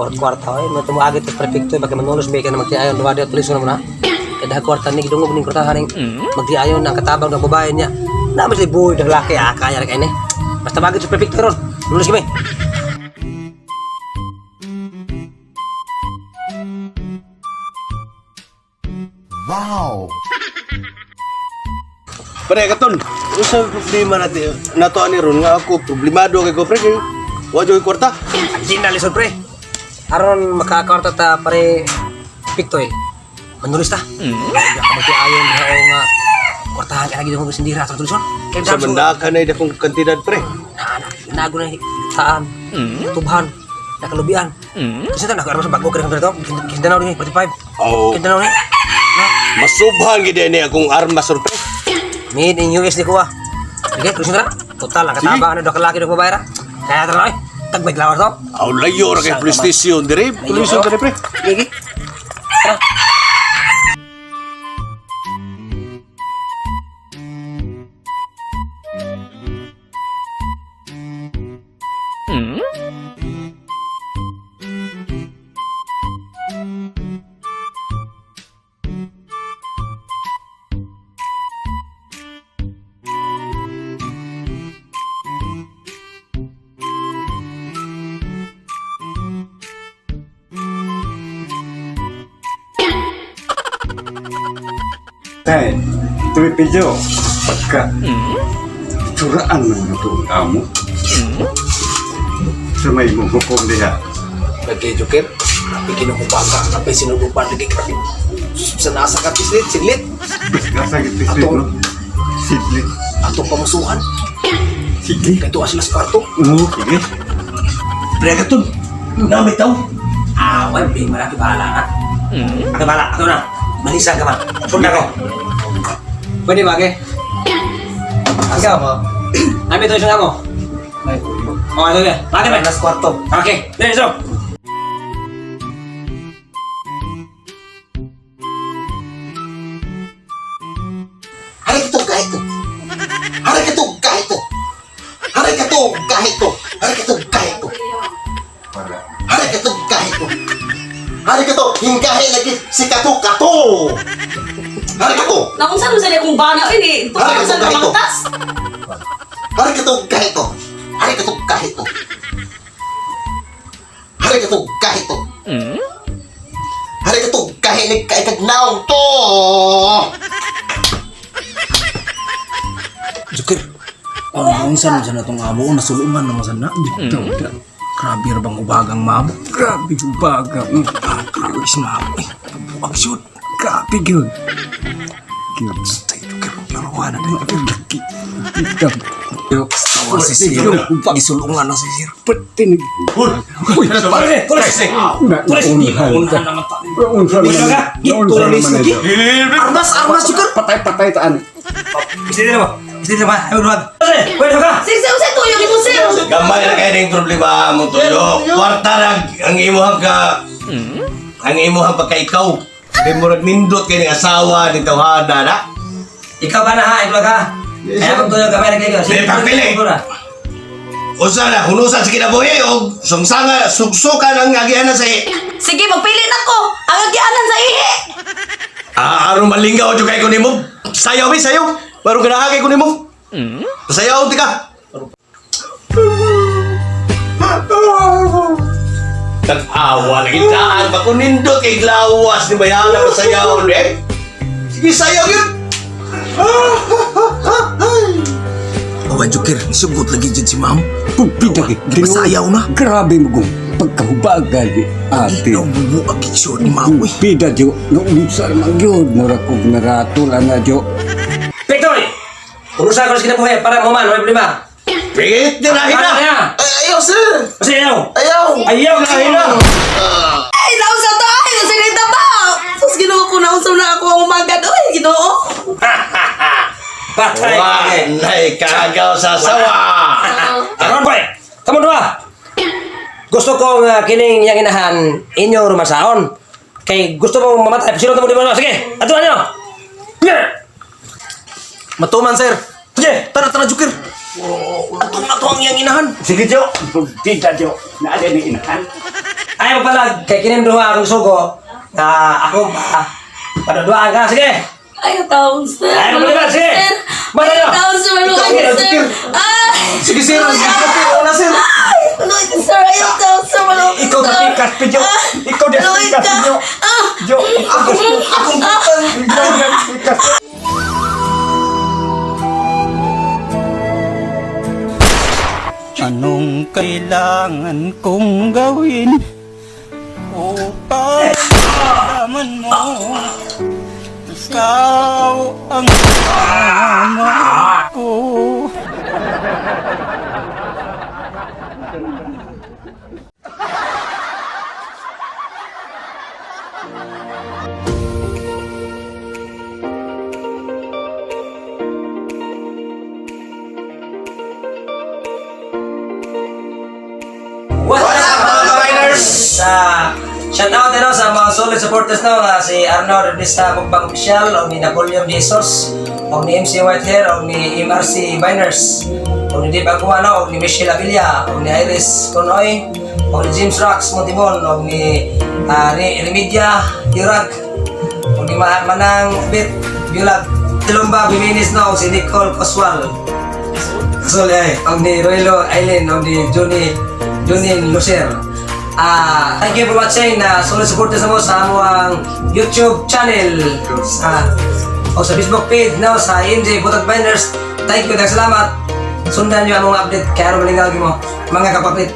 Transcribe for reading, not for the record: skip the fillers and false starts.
Kwarta oy, mo tumuagi to prefecto baka manulos may ka na magtiayon duwa dia tulis na mo na. Kay dahil kwarta ni gidungog ning kwartahan ning magtiayon ang katabang ng babae niya. Na mas liboy ng laki ah, kaya ra kay ni. Basta bagay sa prefecto ron. Nulos kami. Pre, katon, usa problema natin nato ani ron nga ako problemado kay ko pre kay wa jud kwarta. Di na lisod pre. Aron makakwarta ta pare Pictoy. Manulis ta. Hindi ka magtiayon ha o nga kwartahan ka lagi dungog sindira sa tulison. Kay Sa mandakan ay dakong kantidad pre. Na nago na taan, tubhan, nakalubian. Kasi ta nakaarma sa bago kay to. Kindanao ni 45. Oh, Kindanao ni. masubhan gid ni akong armas ron pre. Made in US ni kuha. Sige, tulison ra. Total ang katabang ano do kalaki do babae ra. Kaya tara oy. Tagbay lawas to. Aw layo ra kay police station dire. Police station dire pre. Sige. Tara. Tay, tumipidyo. Pagka, tsuraan man na itong amo. Sa may mong hukom diha. Lagi Joker, kape kinukubaga, kape sinudupan, lagi kape. Sa nasa kape sidlit, sidlit. Nasa gitisip, no? Sidlit. Atong pamusuhan, Sige. kay tuwa sila sa kwarto. Oo, sige. Pre katon. Nami taw. Ah, well, may malaki bahala na. Ako bahala, ako na. Malisa ka man. Punta ko. Pwede ba, ke? Ikaw. Namin ito yung amo. Oh, ito na. Bakit ba? Nas kwarto. Okay, let's go. Haray ka to, gahi to. Haray ka to, gahi to. Haray ka to, gahi to. Haray ka to, gahi to. Haray ka to, gahi to. Haray ka to, hinggahi lagi si kato kato. Haray ka to, Naunsa man sa akong bana oy ni. Haray Tuwa ka sa to, gahi to. mangtas. Haray ka to, gahi to. Haray ka to, gahi to. Haray ka to, gahi to. Haray ka to, gahi nagkaikagnaw to. Joker, ang unsa man sa natong amo, nasulungan naman sa na. Bitaw, grabe ra bang ubagang mamo. Grabe yung baga. Grabe si mamo. Eh, buang shoot. Grabe yun. Gyud. Stay, Joker, laruan na din. Lagi. Bitaw. Tawa si Sir. Gisulungan na si Sir. Pati ni... Uy, pare, tulis. Tulis, Naunhan. naunhan naman ta. Naunsa naman. Naunsa naman ito. Armas, armas, Joker. Patay-patay taan. Istri na mo. Istri na ba? Ay, magluwag. Pwede ka! Sir, sir, sir, tuyo ni mo sir. Gamay ra kay ning problema mo tuyo. Kwarta ra ang imuhang ka ang imuhang pagkaikaw. Kay murag nindot kay ning asawa ni tawhana na. Ikaw ba na ha? Ikaw ka? Kaya magtuyo ka, pwede kayo. Sige, pagpili. Usa na hunusan sa kinabuhi og sungsanga sugsukan ang agianan sa ihi. Sige, magpili na ko. Ang agianan sa ihi. Ah, aron malinggaw jud kay ko nimo. Sayaw bi sayaw. Baru ganahan kay ko nimo. Sayaw ti ka. Tag-awa lagi daan ba kung nindot kay glawas ni bayana masayaw eh. Sige sayaw yun. Awa, Joker, nisugot lagi dyan si ma'am. Pupita kay. Gipasayaw na. Grabe mo kung pagkahubaga di ate. Ikaw, bubuag isyo ni ma'am. Uy. Pida jo, naunsa naman yun. Mura kong naratol na jo. Pictoy! Urusan ko na sa kinabuhi para mo man, may problema. Pigit na Ano na. na? Ay, ayaw sir! Kasi ayaw! Ayaw! Ayaw na Hina. Ay, naunsa to ay, unsa ni taba. Sus Ginoo ko naunsa na ako ang umagad oy, Ginoo. Patay! Wa nay kagaw sa sawa. Aron boy! Kamu dua! Gusto kong kining yang inahan inyong rumasaon. Kay gusto mong mamatay, sino mo di mo? Sige, atuan nyo! Sige! Matuman, sir. Sige! Tara, tara, Joker. Atong na to ang iyang inahan. Sige jo, pida jo. Naada ni inahan. Ay magpalag kay kining duha akong sugo na ako pa paduduaan ka, sige. Ay, taon, sir. Ay, maluwag, sir. Sir. Maluwag. Ay, taon, sir. Maluwag, Ikaw, sir. sir. Ay! Sige, sir. Sige, wala, sir. Ay, maluwag, sir. Ay, taon, sir. Maluwag, Ikaw sir. pikas video. Ikaw di Maluwag pikas ka. video. Ah! Jo, ako akong putang. Ikaw di pikas. Anong kailangan kong gawin upang malaman mo ikaw ang ama ko? What's up, mga ka-miners? Sa shout out ano, sa mga solid supporters, no, nga si Arnold Ernesta Bugbang Official, o ni Napoleon Jesus, o ni MC Whitehair, o ni MRC Biners, o ni Dave Aguano, o ni Michelle Avilla, o ni Iris Conoy, o ni James Rocks Montibon, o ni Remedia Yurag, o ni Manang Bit Bulag, Tilumba Biminis, no, o si Nicole Coswal. Sol eh, ang ni Roelo Aileen, ang ni Johnny Johnny Lucer. Thank you for watching na solid supporters mo sa among YouTube channel sa o sa Facebook page, no, sa MJ Butag Binders. Thank you, daghang salamat. Sundan niyo among update kay aron malingaw mo mga kapatid.